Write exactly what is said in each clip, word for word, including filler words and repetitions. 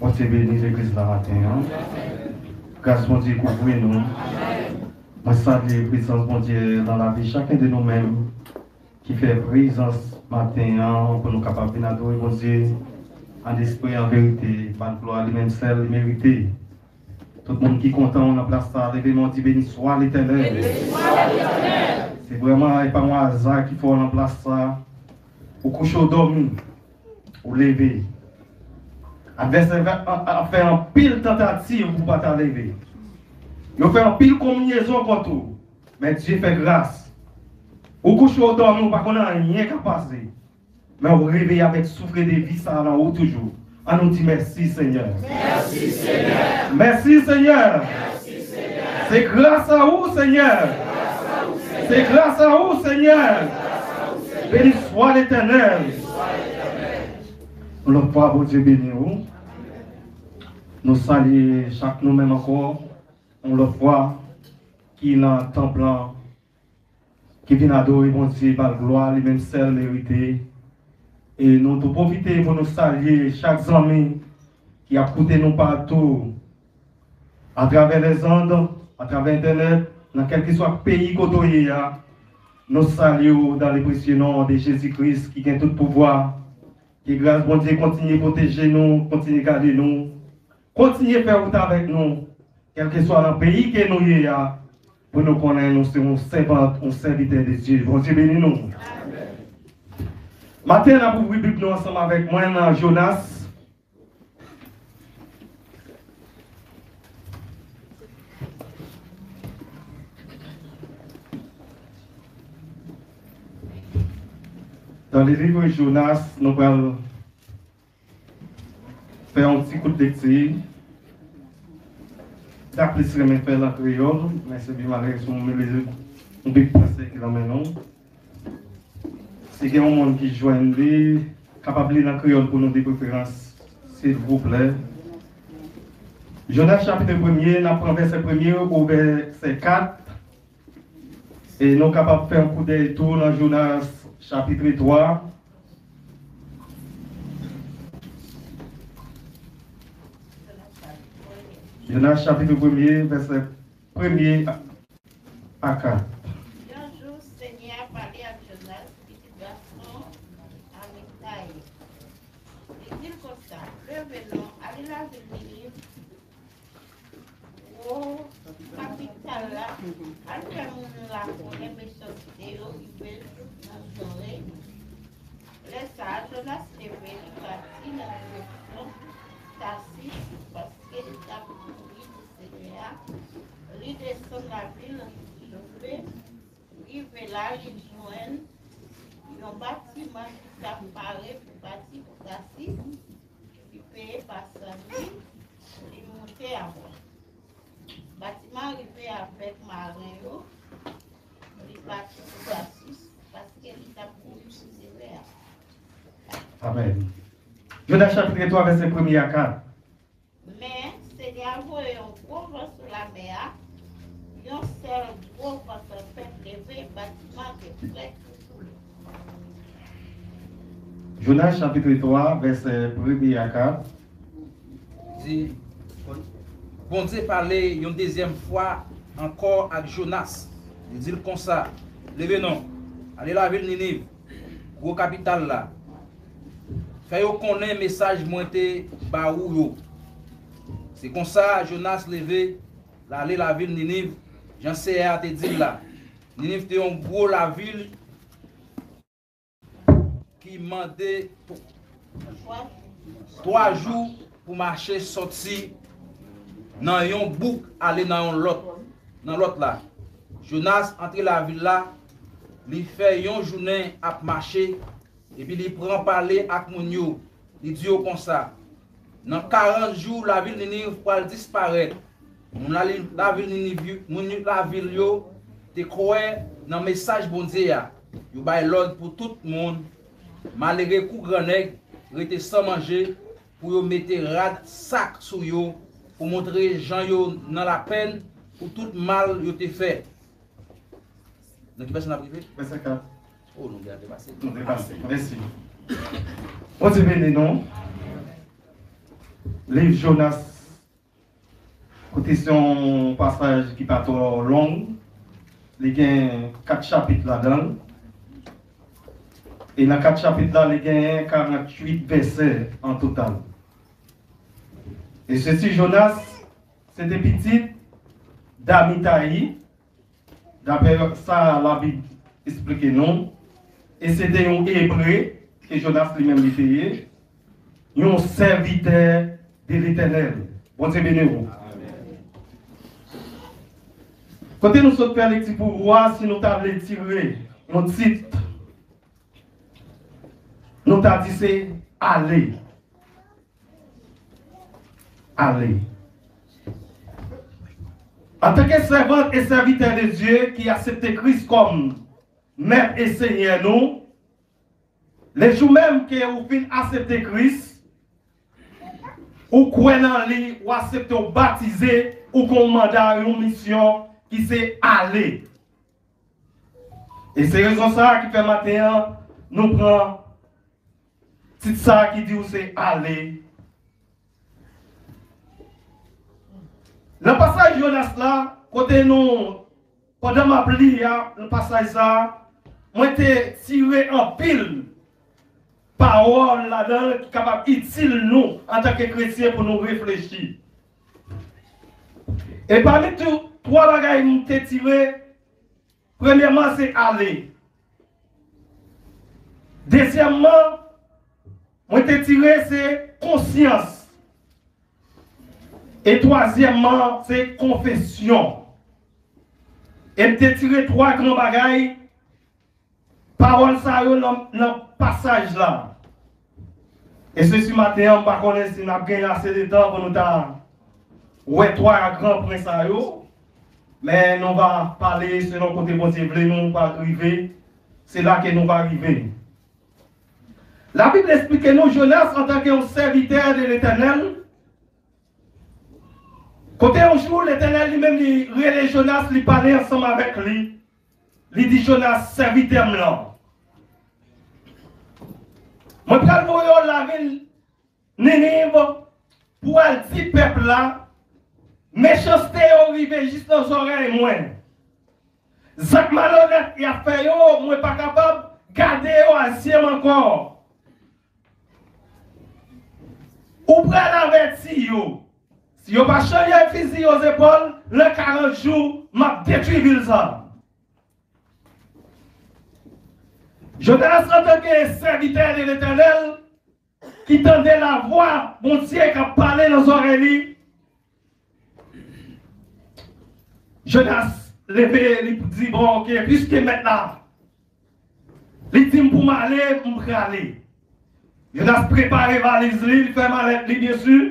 Bondye beni legliz la maten an. Gras Bondye kouvri nou. Mwen salye prezans Bondye nan lavi chaken de nou menm ki fè prezans maten an pou nou kapab vin adore Bondye an espri, an verite, ba l glwa li menm sèl li merite. Tout moun ki kontan ou nan plas sa, leve men w, di beni swa Letènèl. Se vrèman e pa yon aza ki fè w nan plas sa. Ou kouche, ou dòmi, ou leve. Advèsè a, a, a fè anpil tantativ pou pa ta leve. Yo fè anpil konbinezon kont ou. Men Dye fè gras. Ou kouche, ou dòmi, ou pa konn anyen k ap pase. Men ou reveye avèk souf de vi sa a nan ou toujou. Ann nou di mèsi, Senyè. Mèsi, Senyè. Mèsi, Senyè. Mèsi, Senyè. Se gras a ou, Senyè. Se gras a ou, Senyè. Beni swa Letènèl. Yon lòt fwa, Bondye beni w. Nou salye chak nou menm ankò. Yon lòt fwa, ki nan tanp lan, ki vin adore Bondye, ba l glwa, li menm sèl merite. E nou tou pwofite pou nou salye chak zanmi ki ap koute nou patou, atravè lèzond, atravè entènèt, nan kèlkeswa peyi kote w ye a. Nou salye w dans le précieux nom de Jésus-Christ ki gen tout pouvwa. Ke gras Bondye kontinye pwoteje nou, kontinye gade nou, kontinye fè wout avèk nou, kèlkeswa nan peyi ke nou ye a, pou nou konnen nou se yon sèvant, yon sèvitè de Dye. Bondye beni nou. Maten, n ap ouvri Bib nou ansanm avèk mwen nan Jonas. Dans le livre Jonas, nou pral fè yon ti kout lekti. M ta plis renmen fè l an kreyòl, men se byen malere si w mele yon bib fransè ki nan men nou. Si gen yon moun ki jwenn li, kapab li l an kreyòl pou nou de preferans, silvouplè. Jonas chapit premye, n ap pran vèsè premye ou vèsè kat. E nou kapab fè yon koudèy tou nan Jonas chapit twa. Jonas chapit premye, vèsè premye a kat. Yon jou, Senyè a pale ak Jonas, pitit gason Amitay. Li di l konsa, leve non, ale lavil Niniv, gwo kapital la, al fè moun yo la konnen mechanste yo rive jouk nan zòrèy li. Lè sa a, Jonas leve, li pati nan direksyon Tasis, paske li t ap kouri pou Senyè a. Li desann lavil Ninive, rive la, li jwenn yon batiman ki t ap pare pou pati pou Tasis. Li peye pasaj li, li monte avè l. Batiman rive avèk maren yo, li pati pou Tasis, paske li t ap kouri pou Senyè a. Amèn. Jonas chapit twa, vèsè premye a kat. Men, Senyè a voye yon gwo van sou lamè a, yon sèl gwo van tanpèt leve, batiman te prèt pou koule. Jonas chapit twa, vèsè premye a kat. Di, Bondye pale yon dezyèm fwa ankò ak Jonas. Li di l konsa, leve non, ale lavil Niniv, gwo kapital la. Fè yo konnen mesaj mwen te ba ou yo. Se konsa, Jonas leve, l ale lavil Niniv, jan Senyè a te di l la. Niniv te yon gwo lavil ki mande twa jou pou mache soti nan yon bouk ale nan yon lòt, nan lòt la. Jonas antre lavil la, li fè yon jounen ap mache, epi li pran pale ak moun yo. Li di yo konsa, nan karant jou, lavil Niniv pral disparèt. Moun la, lavil Niniv, moun lavil yo te kwè nan mesaj Bondye a. Yo bay lòd pou tout moun, malere kou grannèg, rete san manje, pou yo mete rad sak sou yo, pou montre jan yo nan lapèn pou tout mal yo te fè. Nan ki vèsè n ap rive? Vèsè kat. Oh, nou gentan depase. Nou depase. Mèsi. Bondye beni nou. Liv Jonas, kote se yon pasaj ki pa twò long, li gen kat chapit ladan l. E nan kat chapit la, li genyen karanntuit vèsè an total. E sesi, Jonas, se te pitit Damitayi, daprè sa Labib esplike nou, e se te yon Ebre ke Jonas li menm li te ye, yon sèvitè de Letènèl. Bondye beni w. Kote nou sot fè lekti pou ou a, si nou ta vle tire yon tit, nou ta di se Ale. Ale. Antanke sèvant e sèvitè de Dye ki aksepte Kris kòm Mèt e Senyè nou, lejou menm ke ou fin aksepte Kris, ou kwè nan li, ou aksepte, ou batize, ou gen yon manda, yon misyon ki se ale. E se rezon sa a ki fè maten an, nou pran tit sa a ki di w se ale. Nan pasaj Jonas la, kote nou, pandan m ap li a, nan pasaj sa a, mwen te tire anpil pawòl ladan l ki kapab itil nou antanke kretyen pou nou reflechi. E pami tou, twa bagay m te tire, premyèman, se ale. Dezyèmman, mwen te tire se konsyans. E twazyèmman, se konfesyon. E m te tire twa gran bagay, pawòl sa yo nan, nan pasaj la. E se si maten an, m pa konnen si n ap gen ase de tan pou nou ta wè twa gran pwen sa yo, men nou va pale selon kote Bondye vle nou va rive, se la ke nou va rive. Labib esplike nou Jonas antanke yon sèvitè de Letènèl, kote yon jou Letènèl li menm li rele Jonas, li pale ansanm avèk li, li di Jonas, sèvitè m lan, mwen pral voye w lavil Niniv pou al di pèp la, mechanste yo rive jis nan zòrèy mwen. Zak malonèt y ap fè yo, mwen pa kapab gade yo ak zye m ankò. Ou pral avèti yo. Si yo pa chanje fizi yo zepòl, nan karant jou, m ap detwi vil sa a. Jonas, antanke sèvitè de Letènèl, ki tande lavwa Bondye k ap pale nan zòrèy li, Jonas leve, li di, bon, oke, piske mèt la, li di m pou m ale, m prale. Jonas prepare valiz li, li fè malèt li, byen si.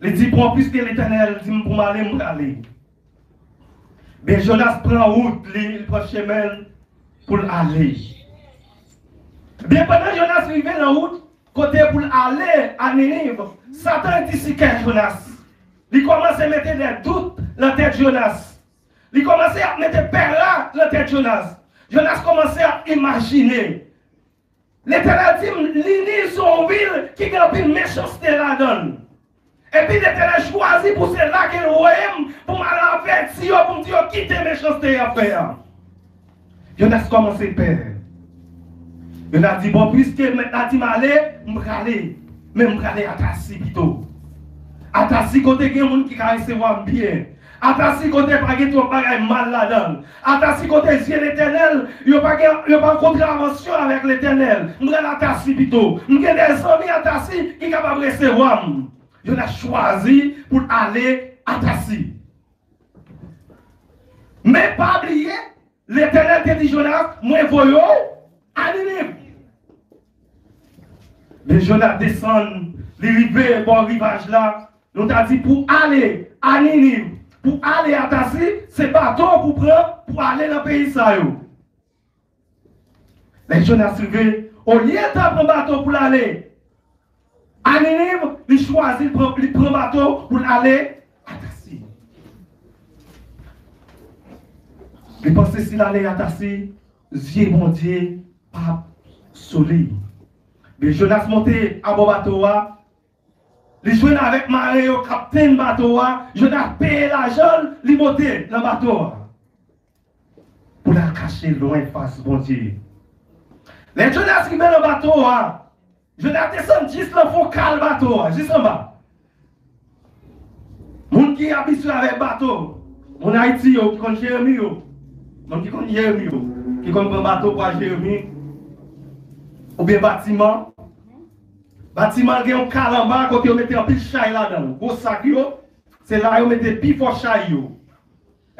Li di, bon, piske Letènèl di m pou m ale, m prale. Ben, Jonas pran wout li, li pran chemen l pou l ale. Ben, pandan Jonas rive nan wout kote pou l ale a Niniv, Satan endisi kè Jonas. Li kòmanse mete de dout nan tèt Jonas. Li kòmanse ap mete pè la nan tèt Jonas. Jonas kòmanse ap imajine. Letènèl di m, Niniv se yon vil ki gen anpil mechanste ladan l. Epi Letènèl chwazi pou se la ke l voye m, pou m al avèti yo, pou m di yo kite mechanste y ap fè a. Jonas kòmanse pè. Jonas di, bon, piske mèt la di m ale, m prale. Men m prale a Tasi pito. A Tasi kote gen moun ki ka resevwa m byen. A Tasi kote pa gen twòp bagay mal ladan l. A Tasi kote zye Letènèl, yo pa gen, yo pa kontravansyon avèk Letènèl. M pral a Tasi pito. M gen de zanmi a Tasi ki kapab resevwa m. Jonas chwazi pou l ale a Tasi. Men pa bliye, Letènèl te di Jonas, mwen voye w a Niniv. Men Jonas desann, li rive bò rivaj la, nou ta di pou ale a Niniv, pou ale a Tasi, se bato pou pran pou ale nan peyi sa yo. Lè Jonas rive, olye l ta pran bato pou l ale a Niniv, li chwazi, li pran, li pran bato pou l ale a Tasi. Li panse si l ale a Tasi, zye Bondye p ap sou li. Men Jonas monte abò bato a, Li jwenn avèk maren yo, kaptenn bato a, Jonas peye lajan l, li monte nan bato a. Pou l al kache lwen fas Bondye. Lè Jonas rive nan bato a, Jonas desann jis nan fon kal bato a, jis anba. Moun ki abitye avèk bato, moun Ayiti yo, ki konn Jeremi yo, moun ki konn Jeremi yo, ki konn pran bato pou al Jeremi, oubyen batiman. Batiman gen yon kal anba kote yo mete anpil chay ladan l. Gwo sak yo, se la yo mete pifò chay yo.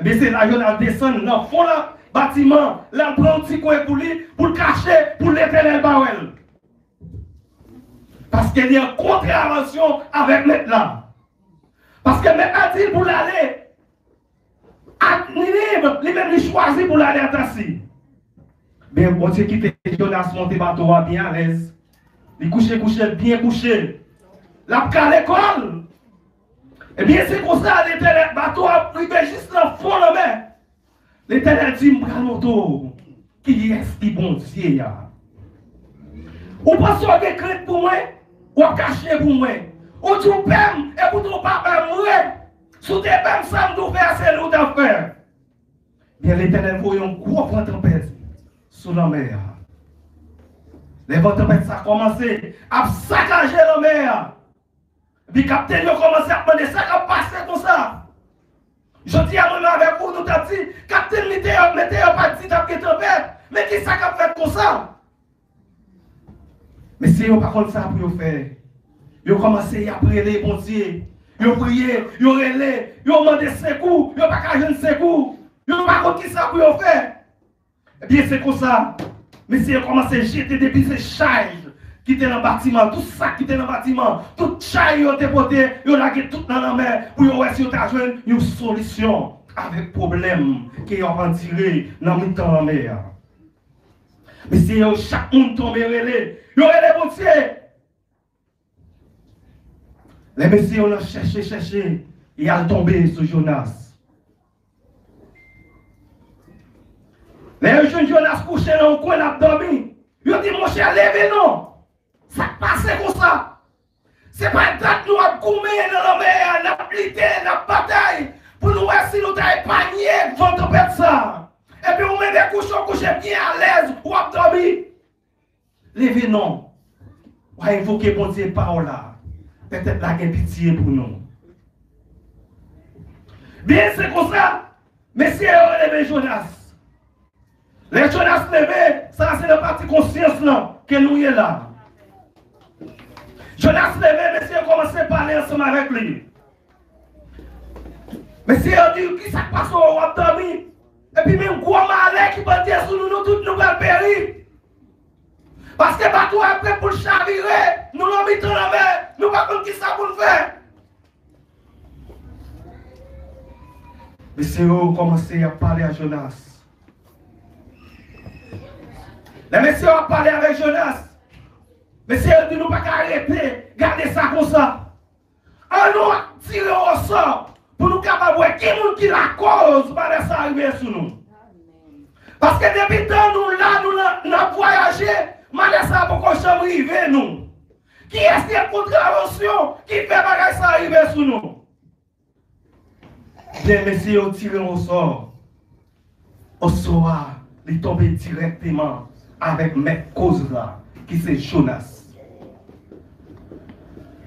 Ebyen, se la Jonas desann nan fon la, batiman, l al pran yon ti kwen pou li, pou l kache, pou Letènèl pa wè l. Paske li an kontravansyon avèk Mèt la. Paske Mèt la di l pou l ale a Niniv, li menm li chwazi pou l ale a Tasi. Ben, Bondye kite Jonas monte bato a byen alèz. Li kouche, kouche, byen kouche. L ap kale kò l. Ebyen, se konsa, Letènèl, bato a rive jis nan fon lanmè. Letènèl di, "M pral montre w kiyès ki Bondye a. Ou panse w gen krent pou mwen? W ap kache pou mwen. Ou di w pè m, epoutan w pa pè m vre. Si w te pè m, sa m di w fè a, se li w t ap fè." Byen, Letènèl voye yon gwo van tanpèt sou lanmè a. Lè van tanpèt sa kòmanse ap sakaje lanmè a, epi kaptenn yo kòmanse ap mande sa k ap pase konsa. Jodi a, mwen menm avèk ou, nou t ap di, kaptenn, mete yo, mete yo pa di t ap gen tanpèt. Men ki sa k ap fèt konsa? Mesye yo pa konn sa pou yo fè. Yo kòmanse y ap rele Bondye. Yo priye, yo rele, yo mande sekou, yo pa ka jwenn sekou. Yo pa konn ki sa pou yo fè. Ebyen, se konsa, mesye yo kòmanse jete depi se chay ki te nan batiman, tout sak ki te nan batiman, tout chay yo te pote, yo lage tout nan lanmè pou yo wè si yo ta jwenn yon solisyon avèk pwoblèm ke y ap andire nan mitan lanmè a. Mesye yo, chak moun tonbe rele. Yo rele Bondye. Lè mesye yo nan chèche, chèche, y al tonbe sou Jonas. Lè yo jwenn Jonas kouche nan yon kwen, l ap dòmi, yo di, "Monchè, leve non! Sa k pase konsa? Se pa dat nou ap goumen nan lanmè a, n ap lite, n ap batay pou nou wè si nou ta epanye van tanpèt sa a. Epi ou menm e kouche, w kouche byen alèz, w ap dòmi." Leve non. W a envoke Bondye pa w la. Petèt l a gen pitye pou nou. Byen, se konsa, mesye yo leve Jonas. Lè Jonas leve, sa a se nan pati konsyans lan ke nou ye la. Jonas leve, mesye yo kòmanse pale ansanm avèk li. Mesye yo di, "Ki sa k pase w, w ap dòmi? Epi menm gwo malè ki pandye sou nou, nou tout nou pral peri. Paske bato a prè pou l chavire, nou nan mitan lanmè, nou pa konn ki sa pou n fè." Mesye yo kòmanse ap pale a Jonas. Lè mesye yo ap pale avèk Jonas, mesye yo di, "Nou pa ka rete gade sa konsa. An nou tire osò pou nou kapab wè ki moun ki lakòz malè sa a rive sou nou. Paske depi tan nou la, nou la, n ap vwayaje, malè sa a poko janm rive nou. Kiyès ki gen kontravansyon ki fè bagay sa a rive sou nou?" Byen, mesye yo tire yon sò. Osò a, li tonbe dirèkteman avèk mèt koz la, ki se Jonas.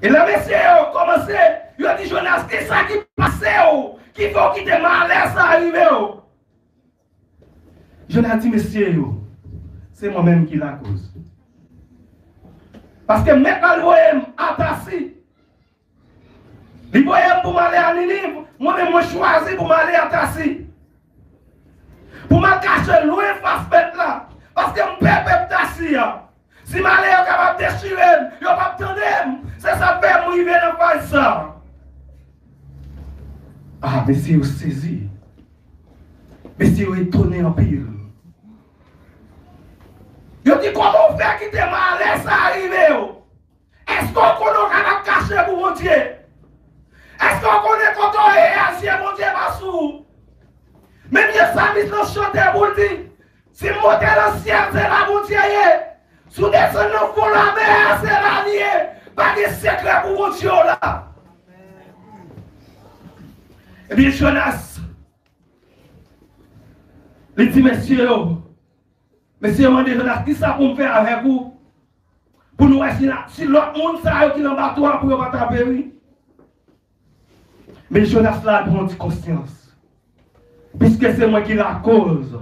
E lè mesye yo kòmanse, yo di Jonas, "Ki sa ki pase w, ki fè w kite malè sa a rive w?" Jonas di mesye yo, "Se mwen menm ki lakoz. Paske mèt la voye m a Tasi. Li voye m pou m ale a Niniv, mwen menm mwen chwazi pou m ale a Tasi. Pou m al kache lwen fas mèt la, paske m pè pèp Tasi a. Si malè yo kapab dechire m, yo p ap tande m. Se sa k fè m rive nan faz sa." A, mesye yo sezi. Mesye yo etone anpil. Yo di, "Kòman w fè kite malè sa a rive w? Èske w konnen w kapab kache pou Bondye? Èske w konnen kote w ye a, zye Bondye pa sou ou?" Menm jan samis lan chante pou l di, "Si m monte nan syèl, se la Bondye ye. Si w desann nan fon lamè a, se la l ye. Pa gen sekrè pou Bondye w la. Ebyen, Jonas, li di mesye yo, mesye yo mande Jonas, "Kisa pou m fè avèk ou? Pou nou wè si, si lòt moun sa yo ki nan bato a, pou yo pa ta peri." Men Jonas la pran ti konsyans. "Piske se mwen ki lakoz.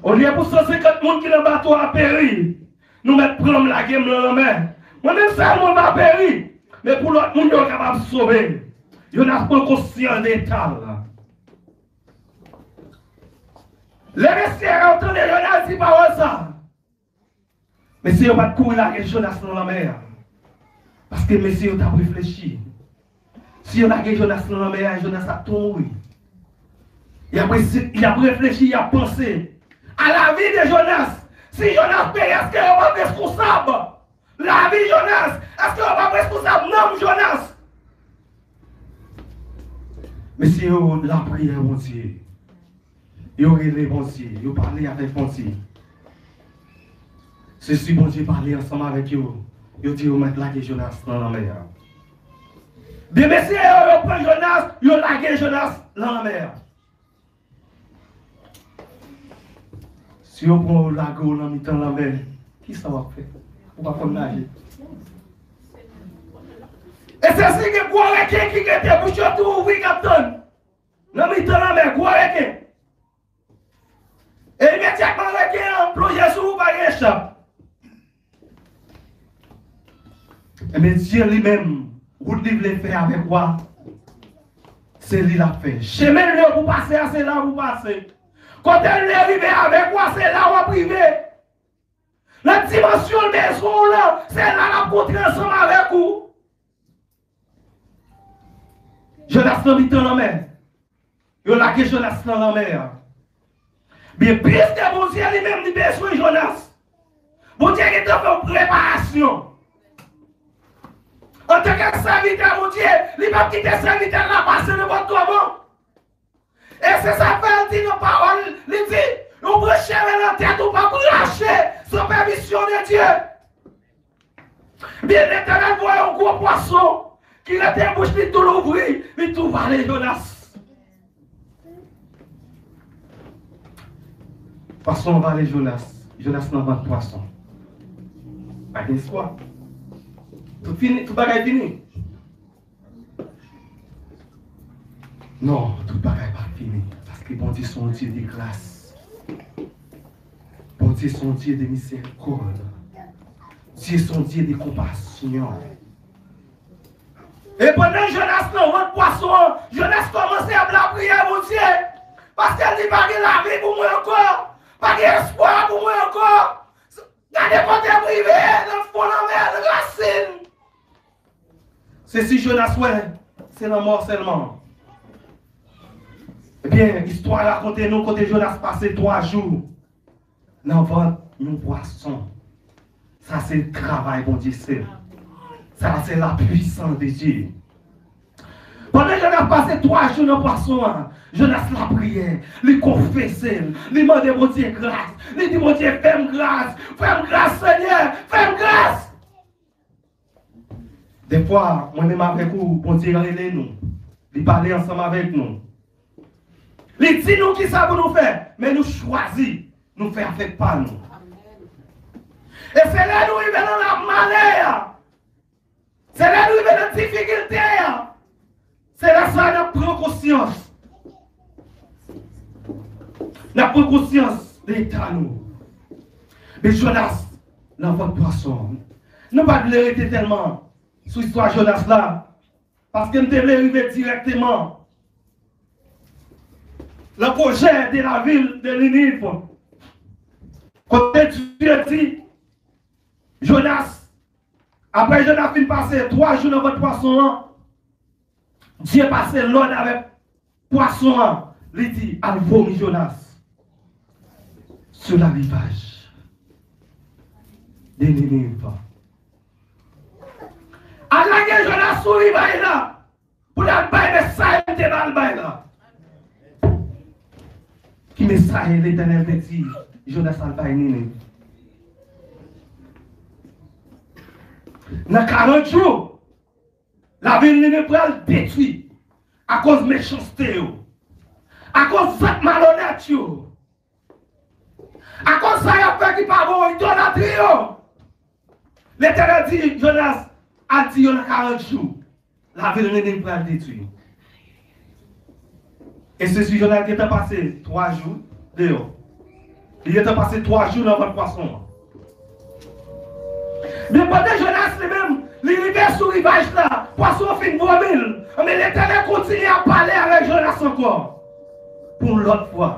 Olye pou san senkant moun ki nan bato a peri, nou mèt pran m lage m nan lanmè. Mwen menm sèl mwen pa peri, men pou lòt moun yo kapab sove." Jonas pran konsyans de eta l. Lè mesye yo tande Jonas di pawòl sa, mesye yo pa t kouri lage Jonas nan lanmè a. Paske mesye yo t ap reflechi. Si yo lage Jonas nan lanmè a, Jonas ap tou mouri. Y ap resi-, y ap reflechi, y ap panse a lavi de Jonas. Si Jonas peri, èske yo p ap responsab? Lavi Jonas, èske yo p ap responsab nanm Jonas? Mesye yo lapriyè Bondye. Yo rele Bondye, yo pale avèk Bondye. Se si Bondye pale ansanm avèk yo, yo di yo mèt lage Jonas nan lanmè a. De mesye yo, yo pran Jonas, yo lage Jonas nan lanmè a. Si yo pran w, lage w nan mitan lanmè, kisa w ap fè? Ou pa konn naje. E se si gen gwo reken ki rete, bouch yo tou ouvri, k ap tann. Nan mitan lanmè, gwo reken. E imedyatman reken an plonje sou ou, pa gen echap. Ebyen, Dye li menm, wout li vle fè avèk ou a, se li l ap fè. Chemen l vle pou pase a, se la pou pase. Kote l vle rive avèk ou a, se la w ap rive. Nan dimansyon l bezwen w lan, se la l ap kontre ansanm avèk ou. Jonas nan mitan lanmè. Yo lage Jonas nan lanmè a. Byen, piske Bondye li menm, li bezwen Jonas. Bondye gentan fè yon preparasyon. Antanke sèvitè Bondye, li p ap kite sèvitè l la pase nenpòt kòman. E se sa k fè l di nan pawòl, li di, yon branch cheve nan tèt ou p ap rache san pèmisyon de Dye. Byen, Letènèl voye yon gwo pwason ki rete bouch li tou louvri, li tou vale Jonas. Pwason an vale Jonas. Jonas nan vant pwason. Pa gen espwa. Tout fini, tout bagay fini. Non, tout bagay pa fini. Paske Bondye se yon Dye de gras. Bondye se yon Dye de mizerikòd. Dye se yon Dye de konpasyon. E pandan Jonas nan vant pwason an, Jonas kòmanse ap lapriyè Bondye. Paske li pa gen lavi pou mwen ankò. Pa gen espwa pou mwen ankò. Gade kote m rive, nan fon lanmè, nan rasin. Se si Jonas wè, se lanmò sèlman. Ebyen, istwa rakonte nou kote Jonas pase twa jou nan vant yon pwason. Sa se travay Bondye sèl. Sa se la puissance de Dieu. Pandan Jonas pase twa jou nan pwason an, Jonas lapriyè, li konfese l, li mande Bondye gras, li di Bondye, "Fè m gras, fè m gras, Senyè, fè m gras." Defwa, mwen menm avèk ou, Bondye rele nou, li pale ansanm avèk nou. Li di nou kisa pou nou fè, men nou chwazi, nou fè afè pa nou. E se lè nou rive nan la malè a, se lè nou rive nan difikilte a, se lè sa n ap pran konsyans. N ap pran konsyans de eta nou. Men Jonas nan vant pwason. Nou pa t vle rete tèlman sou istwa Jonas la, paske m te vle rive dirèkteman nan pwojè de la vil de Niniv. Kote Dye di Jonas, apre Jonas fin pase twa jou nan vant pwason an, Dye pase lòd avèk pwason an, li di, "Al vomi Jonas sur la rivage de Ninive." Al lage Jonas sou rivay la, pou l al bay mesaj m te ba l bay la. Ki mesaj Letènèl te di Jonas al bay Niniv? Nan karant jou, lavil Niniv pral detwi akoz mechanste yo, akoz zak malonèt yo, akoz sa y ap fè ki pa bon, idolatri yo. Letènèl di Jonas, al di yo nan karant jou, lavil Niniv pral detwi. E se si Jonas gentan pase twa jou deyò. Li gentan pase twa jou nan vant pwason an. Men pandan Jonas li menm, li rive sou rivaj la, pwason an fin vomi l. Men Letènèl kontinye ap pale avèk Jonas ankò. Pou yon lòt fwa.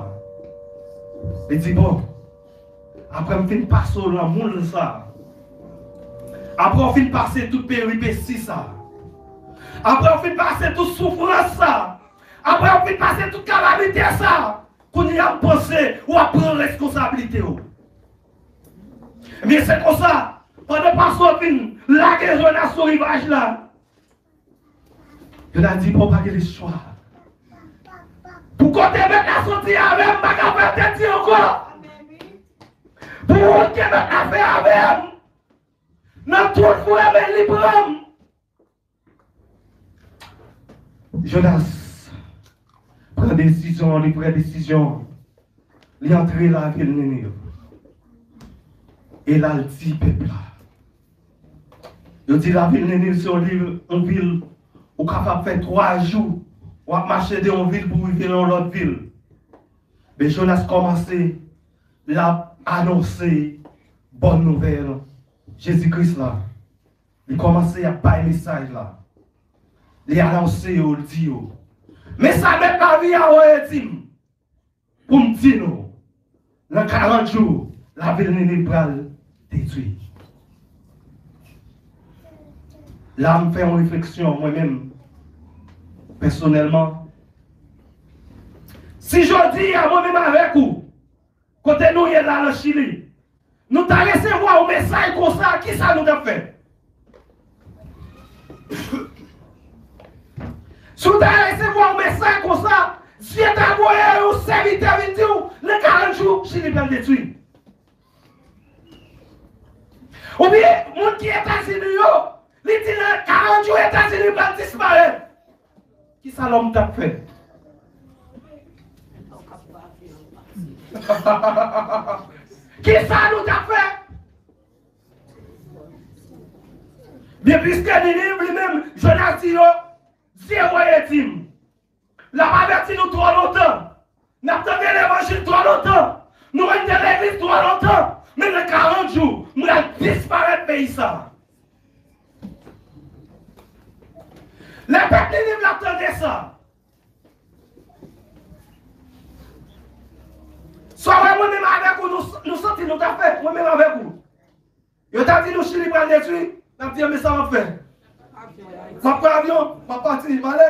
Li di, bon, apre m fin pase w nan moul sa, apre w fin pase tout peripesi sa, apre w fin pase tout soufrans sa, apre w fin pase tout kalamite sa, kounye a m panse w ap pran reskonsablite w. Ebyen, se konsa, pandan pwason an fin lage Jonas sou rivaj la, Jonas di, bon, pa gen lespwa. Pou kote Mèt la soti avè m, m pa ka fè tèt di ankò. Pou wont ke Mèt la fè avè m, nan tout fwa men li pran m. Jonas pran desizyon, li pran desizyon. Li antre lavil Niniv. E l al di pèp la. Yo di lavil Niniv se yon liv, yon vil ou kapab fè twa jou w ap mache de yon vil pou w rive nan yon lòt vil. Men Jonas kòmanse, l ap anonse bòn nouvèl Jezi Kris la. Li kòmanse ap bay mesaj la. Li anonse yo, li di yo, men sa Mèt lavi a voye di m pou m di nou, nan karant jou, lavil Niniv pral detwi. La, m fè yon refleksyon, mwen menm, pèsonèlman. Si jodi a, mwen menm avèk ou, kote nou ye la nan Chili, nou ta resevwa yon mesaj konsa, kisa nou t ap fè? Si w ta resevwa yon mesaj konsa, Dye ta voye yon sèvitè vin di w, nan karant jou, Chili pral detwi. Oubyen, moun ki Etazini yo, li di nan karant jou Etazini pral disparèt. Kisa lòm t ap fè? Kisa nou t ap fè? Byen, piske Niniv li menm, Jonas di yo, Dye voye di m. L ap avèti nou twò lontan. N ap tande levanjil twò lontan. Nou rete legliz twò lontan. Men nan karant jou, m pral disparèt peyi sa a. Lè pèp Niniv la tande sa, sa w wè mwen menm avèk ou, nou, nou santi nou ta fè, mwen menm avèk ou. Yo ta di nou Chili pral detwi, n ap di, men sa m ap fè? M ap pran avyon, m ap pati, m ale.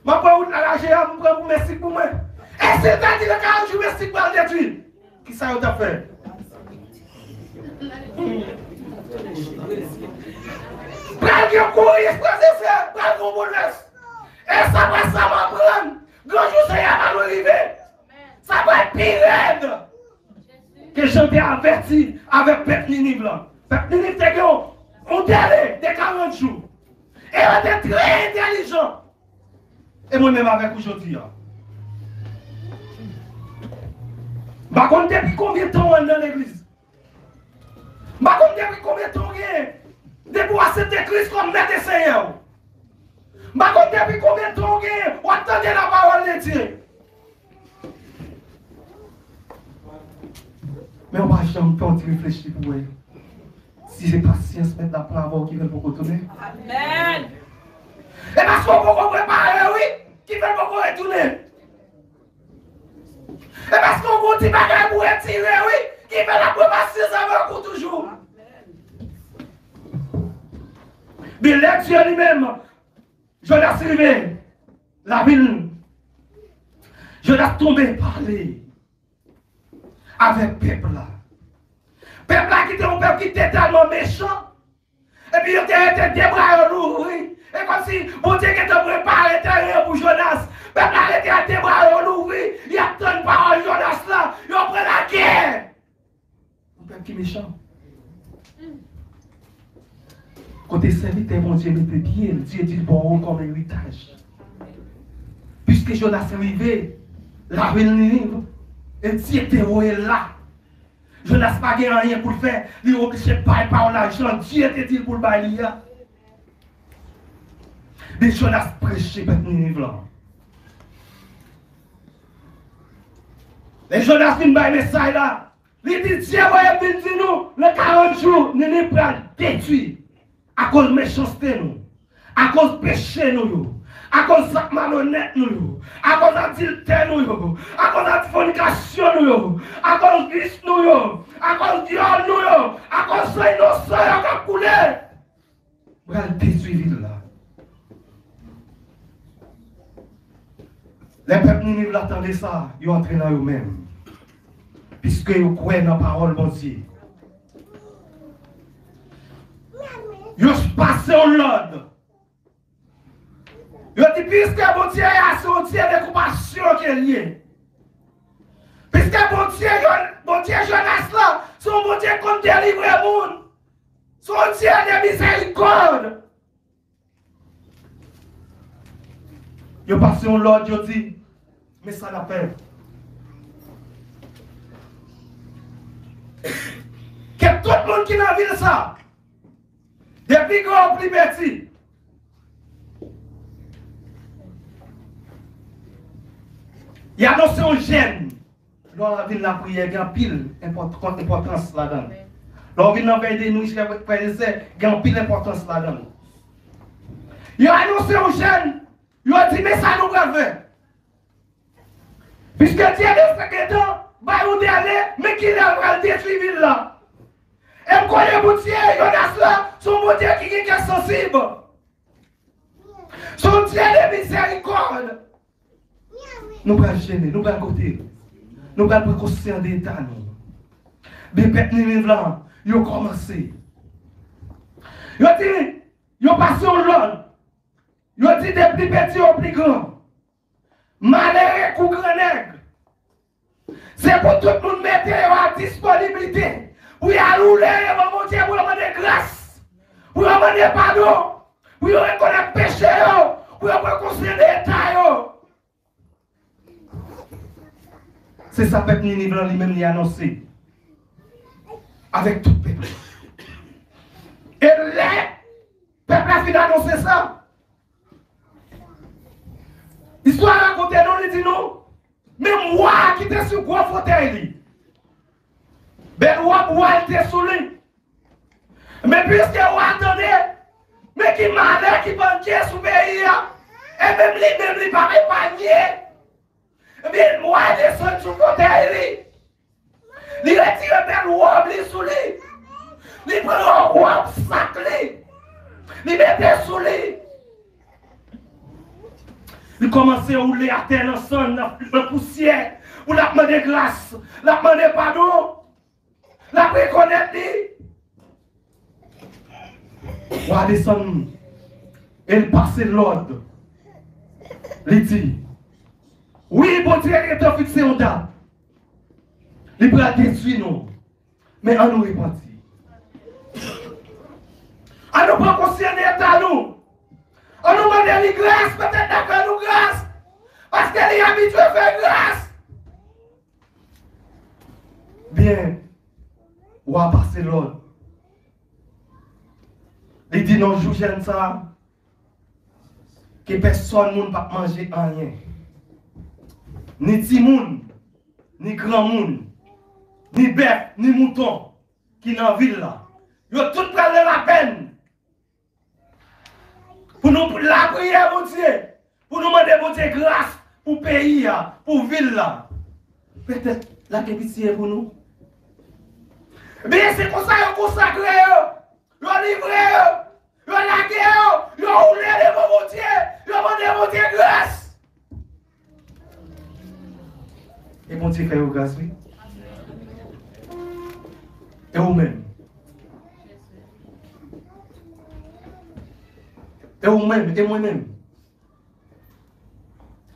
M ap pran wout laraje a, m pran pou Meksik pou mwen. E si l ta di nan karant jou Meksik pral detwi, kisa yo t ap fè? Pral gen kouri, frè e sè, pral gen boulvès. E sa pral sa m aprann, gran jou Seyè a pa lwen rive. Sa pral pi rèd ke jan te avèti avèk pèp Niniv lan. Pèp Niniv te gen yon, yon dele de karant jou. E yo te trè entèlijan. E mwen menm avèk ou jodi a. M pa konn depi konbyen tan w anndan legliz. M pa konn depi konbyen tan w genyen depi w aksepte Kris kòm Mèt e Senyè w. M pa konn depi konbyen tan w genyen w ap tande lapawòl de Dye. Men w pa janm fè yon ti reflechi pou wè si se pasyans Mèt la pran avè w ki fè l poko tounen. Amèn. E paske w poko prepare, wi, ki fè l poko retounen. E paske w gon ti bagay pou retire, wi, ki fè l ap pran pasyans avèk ou toujou. Men lè Dye li menm, Jonas rive lavil, Jonas tonbe pale avèk pèp la. Pèp la ki te yon pèp ki te tèlman mechan, epi yo te rete de bra yo louvri. E kòmsi Bondye gentan prepare teren pou Jonas. Pèp la rete a de bra yo louvri, y ap tann pawòl Jonas la, yo pran lagè. Yon pèp ki mechan. Kote sèvitè Bondye mete pye l, Dye di l ba w kòm eritaj. Piske Jonas rive lavil Niniv, e Dye te voye l la. Jonas pa gen anyen pou l fè, li oblije bay pawòl la jan Dye te di l pou l bay li a. Men Jonas preche pèp Niniv lan. Lè Jonas fin bay mesaj la, li di, Dye voye m vin di nou, nan karant jou, Niniv pral detwi akoz mechanste nou, akoz peche nou yo, akoz zak malonèt nou yo, akoz adiltè nou yo, akoz fònikasyon nou yo, akoz vis nou yo, akoz vyòl nou yo, akoz san inosan yo k ap koule. Pral detwi vil la. Lè pèp Niniv la tande sa, yo antre nan yo menm. Piske yo kwè nan pawòl Bondye. Yo pase yon lòd. Yo di, piske Bondye a se yon Dye de konpasyon ke l ye. Piske Bondye, Bondye Jonas la, se yon Bondye k konn delivre moun. Se yon Dye de mizèrikòd. Yo pase yon lòd, yo di, men sa n ap fè. Ke tout moun ki nan vil sa, de pli gran ou pli piti, y anonse yon jèn. Lè w vin lapriyè, gen anpil enpòt-, enpòtans ladan l. Lè w vin nan vèy de nuit, frè, frè e sè, gen anpil enpòtans ladan l. Yo anonse yon jèn, yo di, men sa nou pral fè. Piske Dye de sèt etan bay yon dèle, men kilè l pral detwi vil la. E m konnen Bondye Jonas la, se yon Bondye ki gen kè sansib. Se yon Dye de mizèrikòd. Nou pral jene, nou pral kote. Nou pral pran konsyans de eta nou. Men pèp Niniv lan, yo kòmanse. Yo di, yo pase yon lòd. Yo di de pli piti o pli gran. Malere kou grannèg. Se pou tout moun mete yo a disponiblite pou y al woule devan Bondye, pou yo mande gras, pou yo mande padon, pou yo rekonèt peche yo, pou yo pran konsyans de eta yo. Se sa pèp Niniv lan li menm li anonse avèk tout pèp la. E lè pèp la fin anonse sa, istwa rakonte nou, li di nou, menm wa a ki te sou gwo fotèy li, bèl wòb wa l te sou li. Men piske wa a tande, men ki malè ki pandye sou peyi a, e menm li menm li pa epanye. Ebyen, wa a desann sou fotèy li. Li retire bèl wòb li sou li. Li pran yon wòb sak li. Li mete sou li. Li kòmanse woule atè nan sann, nan, nan pousyè, pou l ap mande gras, l ap mande padon. L ap rekonèt li. Wa a desann e l pase lòd. Li di, wi, Bondye gentan fikse yon dat. Li pral detwi nou. Men ann nou repanti. Ann nou pran konsyans de eta nou. Ann nou mande li gras, petèt l ap fè nou gras. Paske li abitye fè gras. Byen, wa a pase lòd. Li di nan jou jèn sa a, ke pèsòn moun p ap manje anyen. Ni timoun, ni granmoun, ni bèf, ni mouton ki nan vil la. Yo tout pral nan lapenn. Pou nou lapriyè Bondye, pou nou mande Bondye gras pou peyi a, pou vil la. Petèt, l ap gen pitye pou nou. Men se konsa yo konsakre yo, yo livre yo, yo lage yo, yo woule devan Bondye, yo mande Bondye gras. E Bondye fè yo gras, wi. E ou menm? E ou menm? E mwen menm?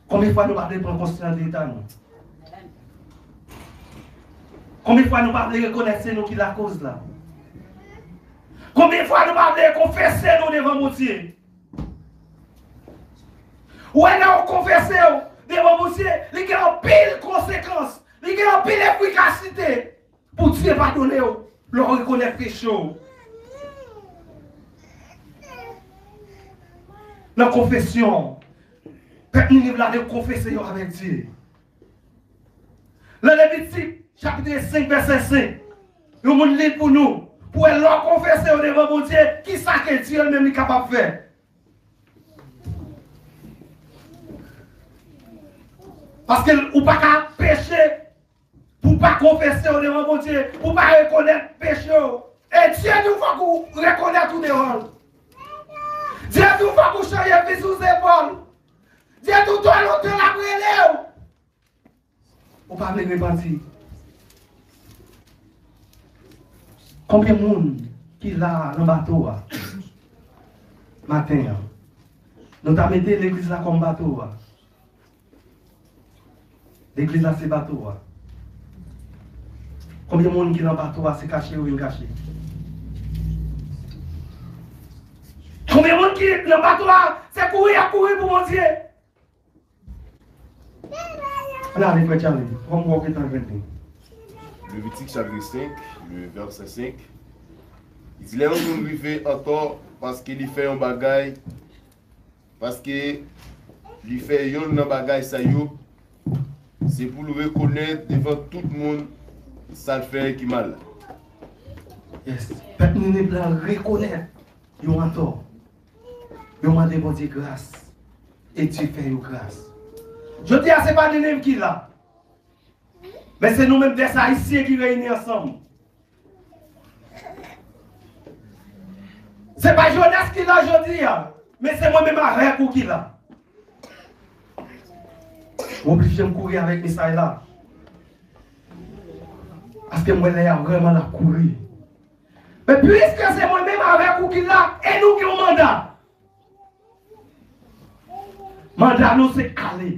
Konbyen fwa nou pa vle pran konsyans de eta nou? Konbyen fwa nou pa vle rekonèt se nou ki lakoz la? Konbyen fwa nou pa vle konfese nou devan Bondye? Ou wè, lè w konfese w devan Bondye, li gen anpil konsekans, li gen anpil efikasite pou Dye padone w lè w rekonèt peche w. Nan konfesyon, pèp Niniv la te konfese yo avèk Dye. Nan Levitik, chapit senk, vèsè senk, yon moun li l pou nou, pou wè lè w konfese w devan Bondye, kisa ke Dye l menm li kapab fè. Paske ou pa ka peche pou pa konfese w devan Bondye, pou pa rekonèt peche w. E Dye di w fòk ou rekonèt ou devan l. Dye di w fòk ou chanje fizi w zepòl. Dye di w twò lontan l ap rele w. Ou pa vle repanti. Konbyen moun ki la nan bato a maten an? Nou ta mete legliz la kòm bato a. Legliz la se bato a. Konbyen moun ki nan bato a se kache yo vin kache? Konbyen moun ki nan bato a se kouri y ap kouri pou Bondye? Ann ale, frè Charlie. Kòm w ap gentan jwenn li. Levitik chapit senk, le vèsè senk. Li di, lè yon moun rive antò paske li fè yon bagay, paske li fè yonn nan bagay sa yo, se pou l rekonèt devan tout moun sa l fè ki mal. Yes. Pèp Niniv la rekonèt yo antò. Yo mande Bondye gras. E Dye fè yo gras. Jodi a, se pa Niniv ki la. Men se nou menm, dè Ayisyen ki reyini ansanm. Se pa Jonas ki la jodi a, men se mwen menm avèk ou ki la. Ou oblije m kouri avèk mesaj la. Paske m wè lè a vrèman l ap kouri. Men piske se mwen menm avèk ou ki la, e nou gen yon manda. Manda nou se ale.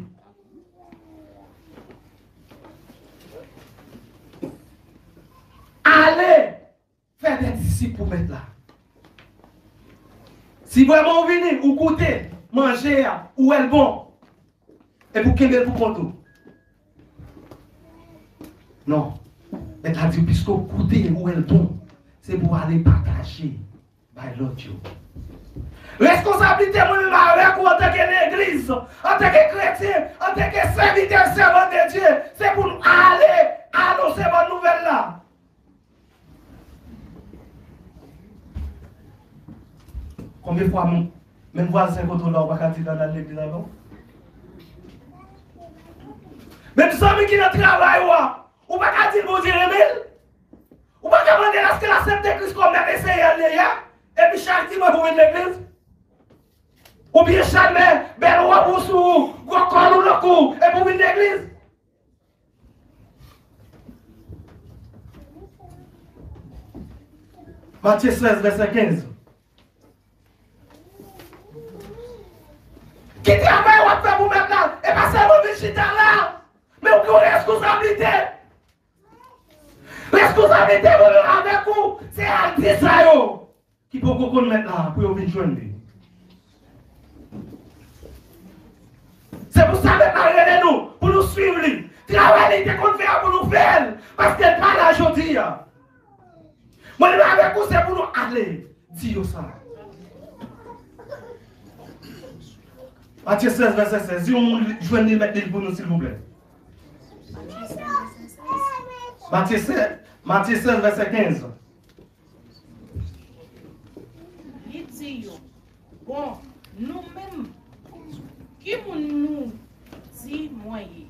Ale fè de disip pou Mèt la. Si vrèman ou vini, ou goute manje a, ou wè l bon, epi ou kenbe l pou kont ou. Non. Mèt la di, piske ou goute, ou wè l bon, se pou w ale pataje bay lòt yo. Reskonsablite mwen menm avèk ou antanke legliz, antanke kretyen, antanke sèvitè, sèvant de Dye, se pou nou ale anonse bòn nouvèl la. Konbyen fwa m, menm vwazen kote w la, ou pa ka di l al legliz avè w? Menm zanmi ki nan travay ou a, ou pa ka di l Bondye renmen l? Ou pa ka mande l èske l aksepte Kris kòm Mèt e Senyè l ye a, epi chak dimanch ou vin legliz? Oubyen chak lè, bèl wòb ou sou ou, gwo kòl ou nan kou, epi w vin legliz? Matye sèz, vèsè kenz. Ki travay w ap fè pou Mèt la? E pa sèlman vin chita la, men ou gen yon reskonsablite. Reskonsablite mwen menm avèk ou, se al di sa yo ki poko konn Mèt la pou yo vin jwenn li. Se pou sa Mèt la rele nou, pou nou swiv li. Travay li te konn fè a pou nou fè l, paske l pa la jodi a. Mwen menm avèk ou, se pou nou ale di yo sa. Matye sèz, vèsè sèz. Di yon moun jwenn li, mèt li pou nou, silvouplè. Matye sèz, Matye sèz, vèsè kenz. Li di yo, bon, nou menm, ki moun nou di mwen ye?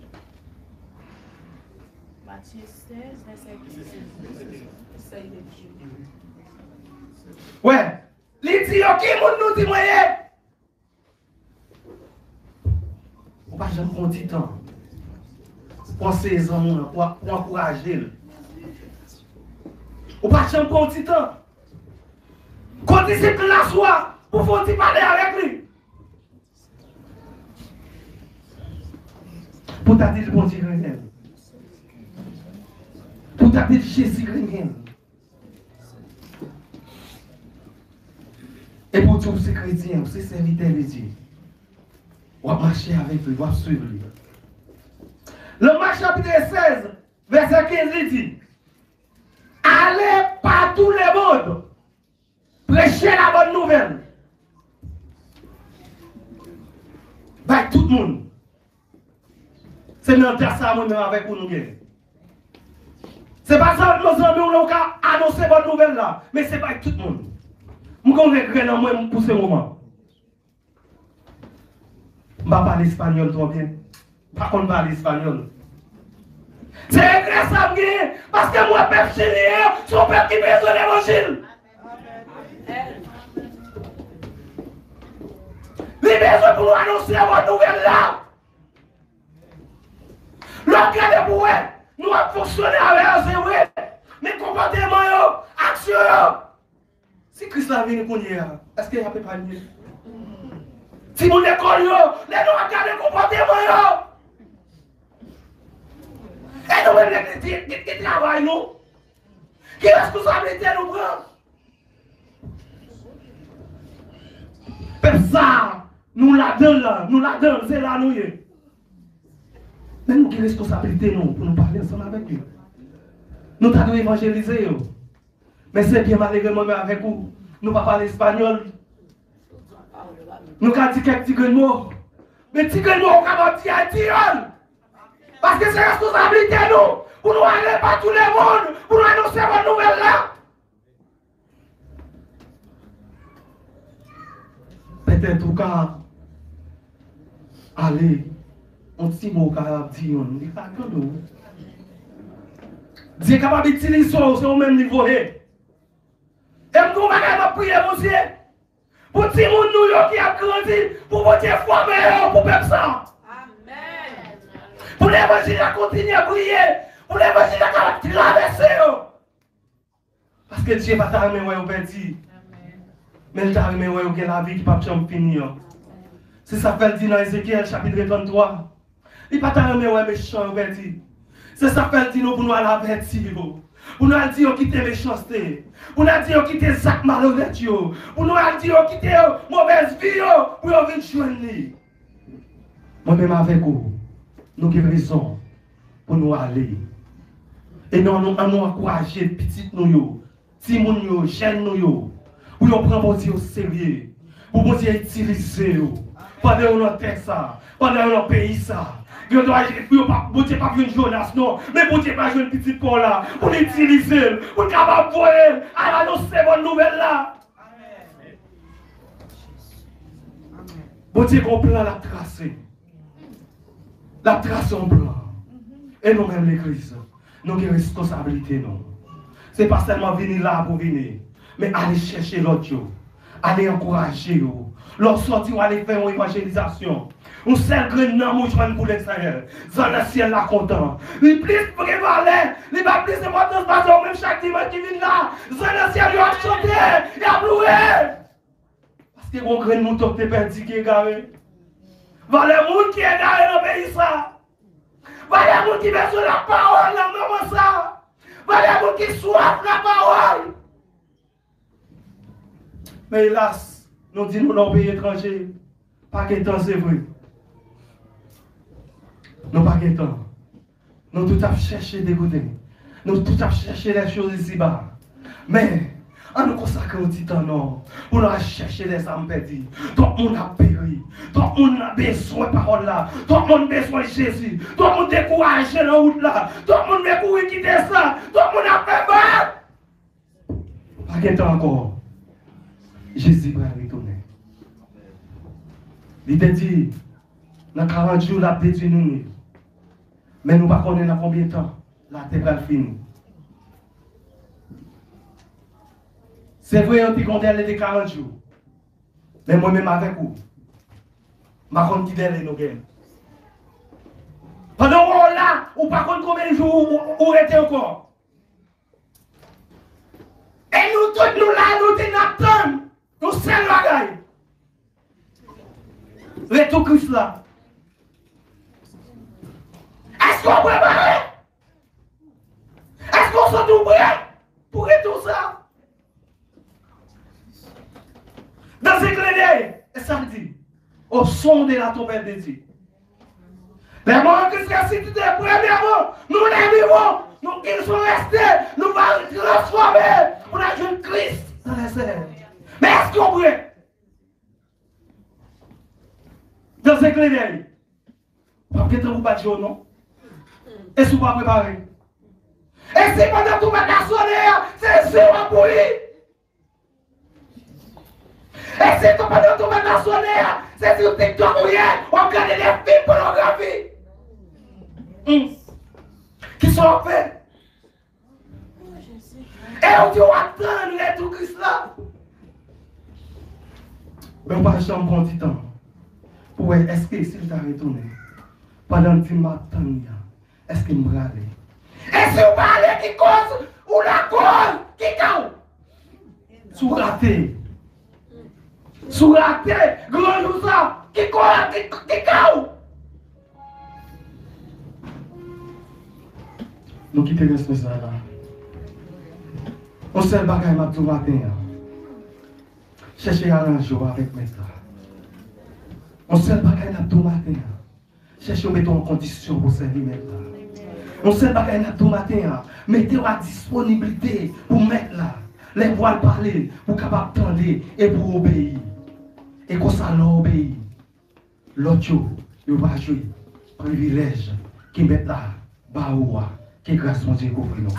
Matye sèz, vèsè kenz. Wè, li di yo, ki moun nou di mwen ye? Ou pa janm pran ti tan pou anseye zanmi w lan, pou, pou ankouraje l. Ou pa janm pran ti tan. Kondisip klas ou a, pou fè yon ti pale avèk li. Pou ta di l Bondye renmen l. Pou ta di l Jezi renmen l. ou se kretyen, ou se sèvitè de Dye. W ap mache avèk li, w ap swiv li. Nan Mak chapit sèz, vèsè kenz, li di, Allez par tout le monde, prêchez la bonne nouvelle. Bay tout moun. Se nan dat sa a mwen menm avèk ou nou gen. Se pa sèlman zanmi w la ou ka anonse bòn nouvèl la, men se bay tout moun. M gen yon regrè nan mwen pou se moman. M pa pale espanyòl twò byen. M pa konn pale espanyòl. Se regrè sa m genyen, paske m wè pèp chilyen an, se yon pèp ki bezwen levanjil. Li bezwen pou nou anonse bòn nouvèl la. Lè w ap gade pou wè, nou ap fonksyone avè yo, se vre. Men konpòteman yo, aksyon yo. Si Kris la vini kounye a, èske y ap epanye? Timoun lekòl yo, lè nou ap gade konpòteman yo. E nou menm, lè ki, ki, ki travay nou? Ki responsablite nou pran? Pèp sa a, nou ladan l la, nou ladan l, se la nou ye. Men nou gen responsablite nou pou nou pale ansanm avèk yo. Nou ta dwe evanjelize yo. Men se byen malere mwen menm avèk ou, nou pa pale espanyòl. Nou ka di kèk ti grenn mo. Men ti grenn mo ou kapab di a, di yo. Paske se responsablite nou pou nou ale pa tout le mond, pou nou anonse bòn nouvèl la. Petèt ou ka ale, yon ti mo ou ka di youn, li ka tande w. Dye kapab itilize w, se ou menm li voye. E m gen yon bagay m ap priye Bondye pou timoun nou yo ki ap grandi, pou Bondye fòme yo pou pèp sa. Amèn. Pou levanjil la kontinye briye, pou levanjil la kapab travèse yo. Paske Dye pa ta renmen wè yo pèdi. Men l ta renmen wè yo gen lavi ki p ap janm fini an. Se sa k fè l di nan Ezekyèl chapit tranntwa, li pa ta renmen wè mechan yo pèdi. Se sa k fè l di nou pou nou al avèti yo. Pou nou al di yo kite mechanste. Pou nou al di yo kite zak malonèt yo. Pou nou al di yo kite yo movèz vi yo. Pou yo vin jwenn li. Mwen menm avèk ou, nou gen rezon pou nou ale. E non, nou, ann nou ankouraje pitit nou yo, timoun yo, jèn nou yo, pou yo pran Bondye o serye, pou Bondye itilize yo. Pandan yo nan tè sa, pandan yo nan peyi sa, yo dwa, yo pa, Bondye p ap jwenn Jonas non, men Bondye va jwenn pitit pa w la, pou l itilize l, pou l kapab voye l al anonse bòn nouvèl la. Bondye gen yon plan l ap trase. L ap trase yon plan. E nou menm legliz, nou gen reskonsablite nou. Se pa sèlman vini la pou vini, men ale chèche lòt yo. Ale ankouraje yo. Lè w sòti, w ale fè yon evanjelizasyon. Yon sèl grenn nanm ou jwenn pou Lesenyè. Zan nan syèl la kontan. Li plis gen valè, li bay plis enpòtans pase ou menm chak dimanch ki vin la. Zan nan syèl yo ap chante, y ap louwe. Paske gon grenn mouton ki te pèdi, ki egare. Valè moun ki egare nan peyi sa. Valè moun ki bezwen lapawòl nan moman sa. Valè moun ki swaf lapawòl. Men elas, nou di nou nan yon peyi etranje, pa gen tan, se vre. Nou pa gen tan. Nou tout ap chèche degoute. Nou tout ap chèche les choses ici-bas. Men, ann nou konsakre yon ti tan non, pou nou al chèche lèzam pèdi. Twòp moun ap peri. Twòp moun bezwen pawòl la. Twòp moun bezwen Jezi. Twòp moun dekouraje nan wout la. Twòp moun vle kouri kite sa. Twòp moun ap fè bak. Pa gen tan ankò. Jezi pral retounen. Li te di, nan karant jou, l ap detwi Niniv. Men nou pa konnen nan konbyen tan latè pral fini. Se vre, yo te gen yon dèle de karant jou. Men mwen menm avèk ou, m pa konn ki dèle nou gen. Pandan w la, ou pa konn konbyen jou ou, ou, ou rete ankò. E nou tout, nou la, nou di n ap tann yon sèl bagay. Retou Kris la. Èske w prepare? Èske w santi w prè pou retou sa? Dans sonde la trompette de Dieu. Lè mò an Kris resisite, premyèman, nou lè vivan, nou ki nou reste, nou va transfòme pou n al jwenn Kris nan lèsyèl. Men èske w prè? Dans un clin d'œil. W ap gen tan pou bat je w non. E si w pa prepare? E si pandan tou bat la sone a, se je w ap bouyi? E si tou pandan tou bat la sone a, se sou TikTok ou ye, w ap gade de fim pònografi? Hmm. Kisa w ap fè? E ou di w ap tann retou Kris la? Men w pa janm pran ti tan pou wè èske si l ta retounen, pandan l di m m ap tann li a, èske m prale? E si w prale, ki koz ou lakòz? Ki ka w? Si w rate, si w rate gran jou sa, ki koz, ki, ki ka w? Nou kite rès mesaj la. Yon sèl bagay m ap di w maten an, chèche aranje w avèk Mèt la. Yon sèl bagay n ap di w maten an, chèche mete w an kondisyon pou sèvi Mèt la. Yon sèl bagay n ap di w maten an, mete w a disponiblite pou Mèt la. Lè pou al pale, pou kapab tande e pou obeyi. E konsa, lè w obeyi, lòt yo, yo va jwi privilèj ke Mèt la ba ou a. Ke gras Bondye kouvri nou.